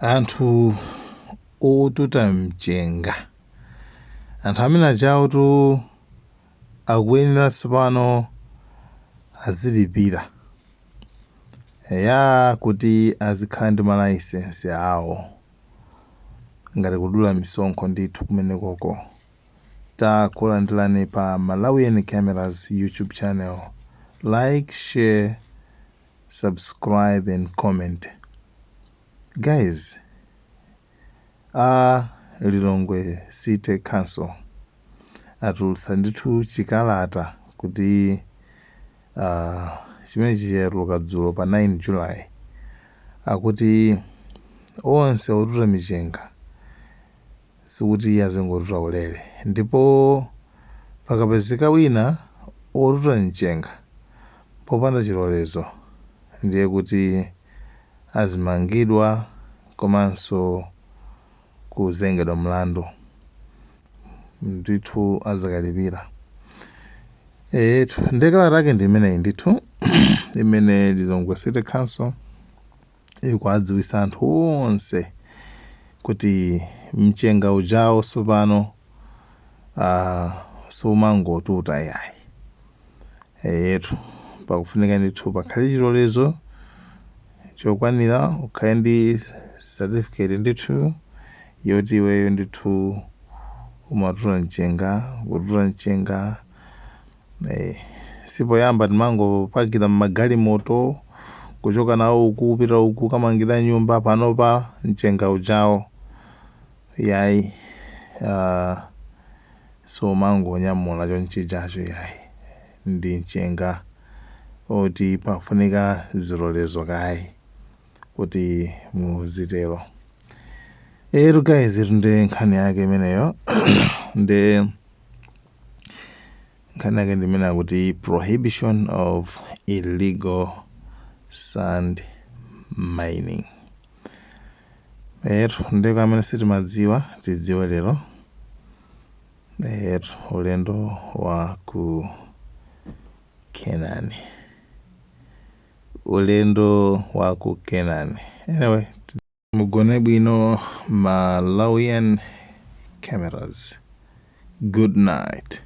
Anthu otuta mchenga, anthu amene ajawotu akuyenera tsopano azilipira eya kuti azikhala ndi malaisensi awo ngati kudula misonkho ndithu kumenekoko. Takulandirani pa Malawian Cameras YouTube channel. Like, share, subscribe and comment. Guys, a Lilongwe City Council atulutsa ndithu chikalata kuti chimene chatuluka dzulo pa 9 July, akuti onse otuta michenga sikuti azingotuta ulere, ndipo pakapezeka wina otuta mchenga popanda chilolezo, ndiye kuti azimangidwa komanso kuzengedwa mlandu ndithu, azakalipira etu. Ndiye kalata yake ndi imeneyi ndithu imene Lilongwe City Council ikuwadziwitsa anthu onse kuti mchenga ujawo tsopano sumangotuta yayi eyetu, pakufunika ndithu pakhale chilolezo chokwanira, ukhale ndi certificate ndithu yoti iweyo ndithu umatuta mchenga, kututa mchenga. Sipoyamba timangopakira mmagalimoto kuchoka nawo uku kupita uku kamangira nyumba. Panopa mchenga ujawo yayi, sumangonyamula chonchijacho yayi, ndi mchenga oti pafunika zilolezo kayi kuti muzitero. Etu guys, ndi nkhani yake imeneyo. Ndi nkhani yake ndi imene akuti prohibition of illegal sand mining. Etu, ndiko amene sitimadziwa tidziwe lero. Etu, ulendo wa ku Kenani, ulendo wa ku Kenani. Anyway, mugone bwino. Malawian Cameras, good night.